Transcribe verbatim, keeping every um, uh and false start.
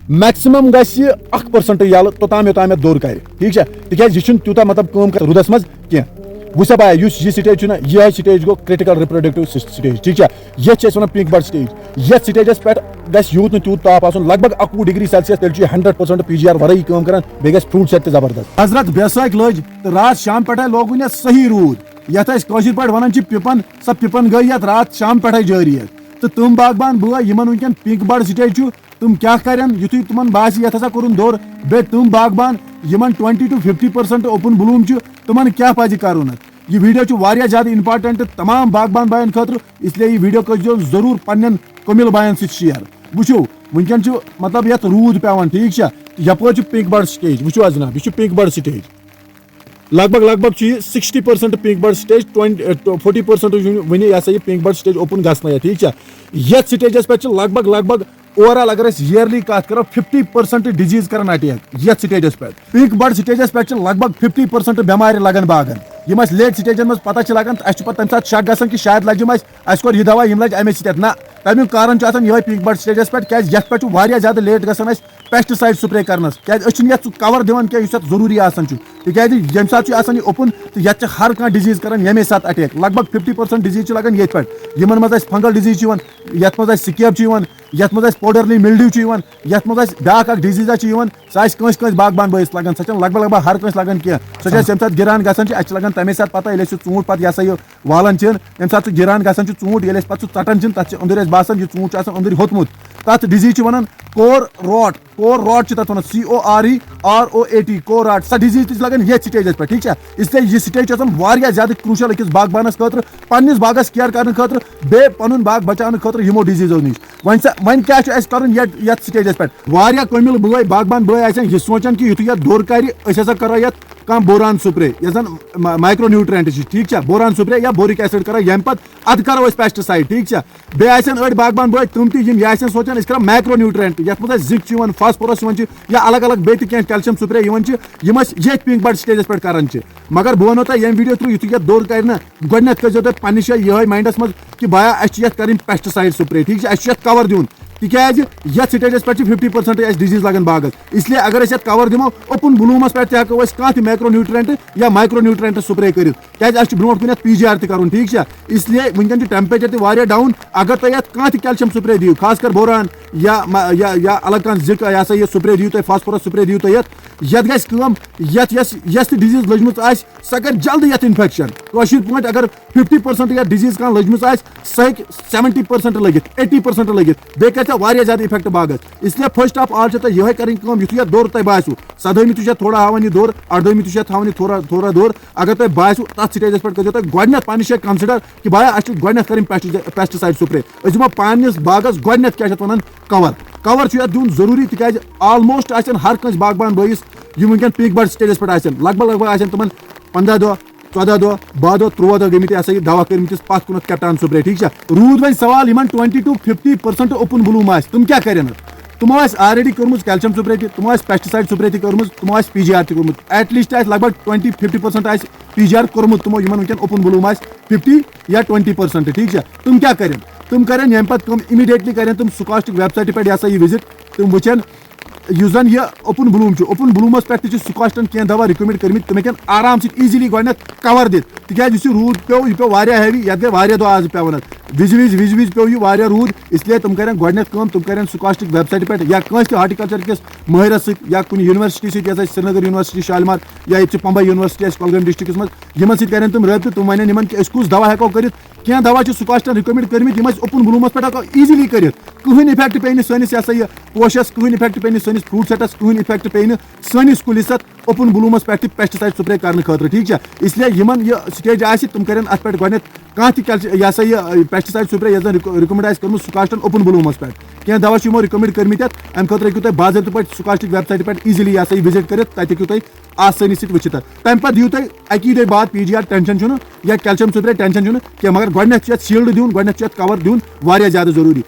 Maximum گژھِ یہِ اکھ پٔرسنٹ یَلہٕ توٚتام یوٚتام یَتھ دوٚر کرِ، ٹھیٖک چھا؟ تِکیازِ یہِ چھُنہٕ تیوٗتاہ مطلب کٲم کران روٗدس منٛز کینٛہہ۔ وٕچھ سا بایہ، یُس یہِ سٹیج چھُنہ، یِہے سٹیج گوٚو کرٹیکل ریپروڈکٹیو سٹیج، ٹھیٖک چھا؟ یتھ چھِ أسۍ ونان پِنک بڈ سٹیج۔ یتھ سٹیجس پٮ۪ٹھ گژھِ یوٗت نہٕ تیوٗت تاپھ آسُن، لگ بگ اکوُہ ڈگری سیلسیس، تیٚلہِ چھُ یہِ ہنڈریڈ پٔرسنٹ پی جی آر ورٲیی کٲم کران، بیٚیہِ گژھِ فروٹ سیٹ تہِ زبردست۔ حضرت بیسٲکۍ لٔج تہٕ راتھ شام پٮ۪ٹھے لوگُن یتھ صحیح روٗد، یتھ أسۍ کٲشِر پٲٹھۍ ونان چھِ پِپن، سۄ پِپن گٔے یتھ راتھ شام پٮ۪ٹھے جٲری۔ تہٕ تِم باغبان بٲے یِمن وٕنکیٚن پِنک بڈ سٹیج چھُ، تِم کیٛاہ کرن یُتھُے تِمن باسہِ یتھ ہسا کوٚرُن دوٚر، بیٚیہِ تِم باغبان یِمن twenty to fifty percent open bloom چھُ، تِمن کیٛاہ پزِ کرُن؟ یہِ ویڈیو چھُ واریاہ زیادٕ امپارٹنٹ تمام باغبان باین خٲطرٕ، اس لیے یہِ ویڈیو کٔرزیو ضروٗر پننٮ۪ن کٔمِل باین سۭتۍ شیئر۔ وٕچھِو، وٕنکیٚن چھُ مطلب یتھ روٗد پٮ۪وان، ٹھیٖک چھا؟ یپٲرۍ چھُ پِنک بڈ سٹیج، وٕچھِو حظ جناب، یہِ چھُ پِنک بڈ سٹیج۔ لگ بگ، لگ بگ چھُ یہِ سِکسٹی پٔرسنٹ پِنک بڈ سٹیج، ٹُوَنٹی، فورٹی پٔرسنٹ چھُ وُنہِ یہِ ہسا یہِ پِنک بڈ سٹیج اوپن گژھنَے، ٹھیٖک چھا؟ یتھ سٹیجس پٮ۪ٹھ چھِ لگ بگ، لگ بگ اوور آل اگر أسۍ ییرلی کتھ کرو، فِفٹی پٔرسنٹ ڈِزیٖز کران اٹیک یتھ سٹیجس پٮ۪ٹھ۔ پِنک بڈ سٹیجس پٮ۪ٹھ چھِ لگ بگ فِفٹی پٔرسنٹ بٮ۪مارِ لگان باغن۔ یِم اَسہِ لیٹ سٹیجن منٛز پتہ چھِ لگان، تہٕ اَسہِ چھُ پتہٕ تمہِ ساتہٕ شک گژھان کہِ شاید لگہِ یِم اَسہِ، اَسہِ کوٚر یہِ دوا، یِم لگہِ اَمے سۭتۍ۔ نہ، تمیُک کارن چھُ آسان یِہوٚے پِنک بڈ سٹیجس پٮ۪ٹھ، کیازِ یتھ پٮ۪ٹھ چھُ واریاہ زیادٕ لیٹ گژھان اَسہِ پیسٹیسائیڈ سپرے کرنس، کیازِ أسۍ چھِنہٕ یتھ سُہ کور دِوان کینٛہہ یُس یتھ ضروٗری آسان چھُ۔ تِکیازِ ییٚمہِ ساتہٕ چھُ آسان یہِ اوپن، تہٕ یتھ چھِ ہر کانٛہہ ڈِزیٖز کران ییٚمے ساتہٕ اٹیک۔ لگ بگ فِفٹی پٔرسنٹ ڈِزیٖز چھِ لگان ییٚتھۍ پٮ۪ٹھ، یِمن منٛز اَسہِ فنگل ڈِزیٖز چھِ یِوان، یتھ منٛز اَسہِ سکیب چھُ یِوان، یتھ منٛز اَسہِ پوڈرلی ملڈیو چھُ یِوان، یتھ منٛز اَسہِ بیٛاکھ اکھ ڈِزیٖزا چھُ یِوان، سۄ آسہِ کٲنٛسہِ کٲنٛسہِ باغبان بٲیِس لگان، سۄ چھَنہٕ لگ بگ لگ بگ ہر کٲنٛسہِ لگان کینٛہہ۔ سۄ چھِ اَسہِ ییٚمہِ ساتہٕ گِران گژھان چھِ، اَسہِ چھِ لگان تَمے ساتہٕ پتہ، ییٚلہِ أسۍ سُہ ژوٗنٛٹھ پتہٕ یہِ ہسا یہِ والان چھِ، ییٚمہِ ساتہٕ سُہ گِران گژھان چھُ ژوٗنٛٹھ، ییٚلہِ أسۍ پتہٕ سُہ ژٹان چھِنہٕ، تَتھ چھِ أنٛدٕرۍ اَسہِ باسان، یہِ ژوٗنٛٹھ چھُ آسان أنٛدٕرۍ ہوٚتمُت۔ تَتھ ڈِزیٖز چھِ وَنان کور راٹ، کور راٹ چھِ تَتھ وَنان، C O R E R O A T, کور راٹ۔ سۄ ڈِزیٖز تہِ چھِ لَگان ییٚتھۍ سٹیجَس پٮ۪ٹھ، ٹھیٖک چھا؟ اس لیے یہِ سٹیج چھِ آسان واریاہ زیادٕ کرٛوٗشَل أکِس باغبانَس خٲطرٕ، پنٛنِس باغَس کِیَر کَرنہٕ خٲطرٕ، بیٚیہِ پَنُن باغ بَچاونہٕ خٲطرٕ یِمو ڈِزیٖزو نِش۔ وۄنۍ سا، وۄنۍ کیٛاہ چھُ اَسہِ کَرُن یَتھ، یَتھ سٹیجَس پٮ۪ٹھ؟ واریاہ کٲمِل بٲے، باغبان بٲے آسن یہِ سونٛچان کہِ یُتھُے یَتھ دوٚر کَرِ، أسۍ ہسا کَرو یَتھ کانٛہہ بوران سپرے، یۄس زن ما-، مایکرو نیوٹرینٹ چھِ، ٹھیٖک چھا؟ بوران سپرے یا بورک ایسڈ کرو، ییٚمہِ پتہٕ ادٕ کرو أسۍ پیسٹیسائیڈ، ٹھیٖک چھا؟ بیٚیہِ آسن أڑۍ باغبان بٲے تِم تہِ، یِم یہِ آسن سونٛچان أسۍ کرو مایکرو نیوٹرینٹ، یتھ منٛز اَسہِ زنک چھُ یِوان، فاسفورس یِوان چھُ، یا الگ الگ بیٚیہِ تہِ کینٛہہ کیلشیم سپرے یِوان چھِ، یِم أسۍ ییٚتھۍ پِنک بڈ سٹیجس پٮ۪ٹھ کران چھِ۔ مگر بہٕ ونو تۄہہِ ییٚمہِ ویڈیو تھرو، یُتھُے یتھ دوٚر کرِ نہ، گۄڈٕنیتھ کٔرزیو تُہۍ پننہِ جایہِ یِہوٚے ماینڈس منٛز کہِ بایا، اسہِ چھِ یتھ کرٕنۍ پیسٹیسائیڈ سپرے، ٹھیٖک چھا؟ اسہِ چھُ یتھ کور دیُن۔ تِکیازِ یتھ سٹیجس پٮ۪ٹھ چھِ فِفٹی پٔرسنٹ اَسہِ ڈِزیٖز لگان باغس۔ اس لیے اگر أسۍ یتھ کور دِمو، اوپن بلوٗمس پٮ۪ٹھ تہِ ہٮ۪کو أسۍ کانٛہہ تہِ مایکرو نیوٹرینٹ یا مایکرو نیوٹرینٹ سپرے کٔرِتھ، کیازِ اَسہِ چھُ برونٛٹھ کُن یتھ پی جی آر تہِ کرُن، ٹھیٖک چھا؟ اس لیے وٕنکیٚن چھُ ٹیمپریچر تہِ واریاہ ڈاؤن۔ اگر تُہۍ یتھ کانٛہہ تہِ کیلشیم سپرے دِیِو، خاص کر بوران یا ما-، یا، یا الگ کانٛہہ زِک، یہِ ہسا یہِ سپرے دِیِو تُہۍ، فاسفورس سپرے دِیِو تُہۍ یتھ، یتھ گژھِ کٲم، یتھ یۄس، یۄس تہِ ڈِزیٖز لٔجمٕژ آسہِ، سۄ کرِ جلدی یتھ انفیکشن۔ کٲشِر پٲٹھۍ اگر فِفٹی پٔرسنٹ یا ڈِزیٖز کانٛہہ لٔجمٕژ آسہِ، سۄ ہیٚکہِ سیونٹی پٔرسنٹ لٔگِتھ، ایٹی پٔرسنٹ لٔگِتھ، بیٚیہِ کرِ ژےٚ واریاہ زیادٕ افیکٹ باغس۔ اس لیے فرسٹ آف آل چھےٚ تۄہہِ یِہے کرٕنۍ کٲم، یُتھُے یتھ دوٚر تۄہہِ باسیو، سدٲہمہِ تہِ چھُ یتھ تھوڑا ہاوان یہِ دوٚر، اردٲہمہِ تہِ چھُ یتھ تھاوان یہِ تھوڑا، تھوڑا دوٚر۔ اگر تۄہہِ باسیو، تتھ سٹیجس پٮ۪ٹھ کٔرزیو تُہۍ گۄڈٕنیتھ پننہِ جایہِ کنسیڈر کہِ بایا، اسہِ چھُ گۄڈٕنیتھ کرٕنۍ پیسٹیسائیڈ سپرے۔ أسۍ دِمو پننِس باغس گۄڈٕنیتھ، کیٛاہ چھِ اتھ ونان، کور۔ کور چھُ یتھ دیُن ضروٗری، تِکیازِ آلموسٹ آسن ہر کٲنٛسہِ باغبان بٲیِس، یِم وٕنکیٚن پِنک بڈ سٹیجس پٮ۪ٹھ آسن، لگ بگ، لگ بگ آسن تِمن پنٛداہ دۄہ، ژۄداہ دۄہ، باہ دۄہ، تُرٛواہ دۄہ گٔمٕتۍ، یہِ ہسا یہِ دوا کٔرمٕتِس پتھ کُنتھ کیپٹان سپرے، ٹھیٖک چھا؟ روٗد وۄنۍ سوال، یِمن twenty to fifty percent open bloom آسہِ، تِم کیٛاہ کرن؟ تِمو آسہِ آلریڈی کٔرمٕژ کیلشیم سپرے تہِ، تِمو آسہِ پیسٹیسائیڈ سپرے تہِ کٔرمٕژ، تِمو آسہِ پی جی آر تہِ کوٚرمُت۔ ایٹ لیسٹ آسہِ لگ بگ ٹُوَنٹی فِفٹی پٔرسنٹ آسہِ پی جی آر کوٚرمُت تِمو، یِمن وٕنکیٚن اوپن بلوٗم آسہِ فِفٹی یا ٹُوَنٹی پٔرسنٹ، ٹھیٖک چھا؟ تِم کیٛاہ کرن؟ تِم کرن ییٚمہِ پتہٕ کٲم، امیڈیٹلی کرن تِم سکاسٹک ویب سائٹہِ پٮ۪ٹھ یہِ ہسا یہِ وزٹ، تِم وٕچھن یُس زن یہِ اوپن بلوٗم چھُ، اوپن بلوٗمس پٮ۪ٹھ تہِ چھِ سکاسٹن کینٛہہ دوا ریکمنڈ کٔرمٕتۍ، تِم ہیٚکن آرام سۭتۍ ایزیلی گۄڈٕنیتھ کور دِتھ، تِکیازِ یُس یہِ روٗد پیوٚو، یہِ پیوٚو واریاہ ہیوی، یتھ گٔے واریاہ دۄہ آز پیوان اتھ۔ وِزِ وِزِ، وِزِ وِزِ پیوٚو یہِ واریاہ روٗد، اس لیے تِم کرن گۄڈٕنیتھ کٲم، تِم کرن سکاسٹک ویب سائٹہِ پٮ۪ٹھ یا کٲنٛسہِ تہِ ہارٹیکلچر کِس مٲہرس سۭتۍ یا کُنہِ یونیورسٹی سۭتۍ، یۄس اسہِ سرینگر یونیورسٹی چھِ شالمار یا ییٚتہِ چھِ پمبئی یونیورسٹی اسہِ کۄلگٲمۍ ڈسٹرکٹس منٛز، یِمن سۭتۍ کرن تِم رٲبطہٕ، تِم ونن یِمن کہِ أسۍ کُس دوا ہٮ۪کو کٔرِتھ۔ کینٛہہ دوا چھِ سکاسٹن ریکمنڈ کٔرمٕتۍ، یِم أسۍ اوپن بلوٗمس پٮ۪ٹھ ہٮ۪کو ایزیلی کٔرِتھ۔ کٕہٕنۍ افیکٹ پیٚیہِ نہٕ سٲنِس، یہِ ہسا یہِ، پوشس، کٕہٕنۍ افیکٹ پیٚیہِ نہٕ سٲنِس فروٹ سیٹس، کٕہٕنۍ افیکٹ پیٚیہِ نہٕ سٲنِس کُلِس اتھ اوپن بلوٗمس پٮ۪ٹھ تہِ پیسٹیسائیڈ سپرے کرنہٕ خٲطرٕ، ٹھیٖک چھا؟ اس لیے یِمن یہِ سٹیج آسہِ، تِم کرن اتھ پٮ۪ٹھ گۄڈٕنیتھ کانٛہہ تہِ کیلشی-، یہِ ہسا یہِ، پیسٹیسائیڈ سپرے یۄس زن ریک-، ریکمنڈ آسہِ کٔرمٕژ سکاسٹن اوپن بلوٗمس پٮ۪ٹھ۔ کینٛہہ دوا چھِ یِمو ریکمنڈ کٔرمٕتۍ اتھ، امہِ خٲطرٕ ہیٚکِو تُہۍ باضٲبطہٕ پٲٹھۍ سکاسٹک ویب سائٹہِ پٮ۪ٹھ ایزیلی یہِ ہسا یہِ وزٹ کٔرِتھ، تتہِ ہیٚکِو تُہۍ آسٲنی سۭتۍ وٕچھِتھ۔ تَمہِ پَتہٕ دِیِو تُہۍ اَکی دۄہہِ بعد پی جی آر، ٹینشن چھُنہٕ، یا کیلشیم سپرے، ٹینشن چھُنہٕ کینٛہہ، مگر گۄڈٕنیتھ چھُ یَتھ شیٖلڈ دیُن، گۄڈٕنیتھ چھُ یَتھ کور دیُن واریاہ زیادٕ ضروٗری۔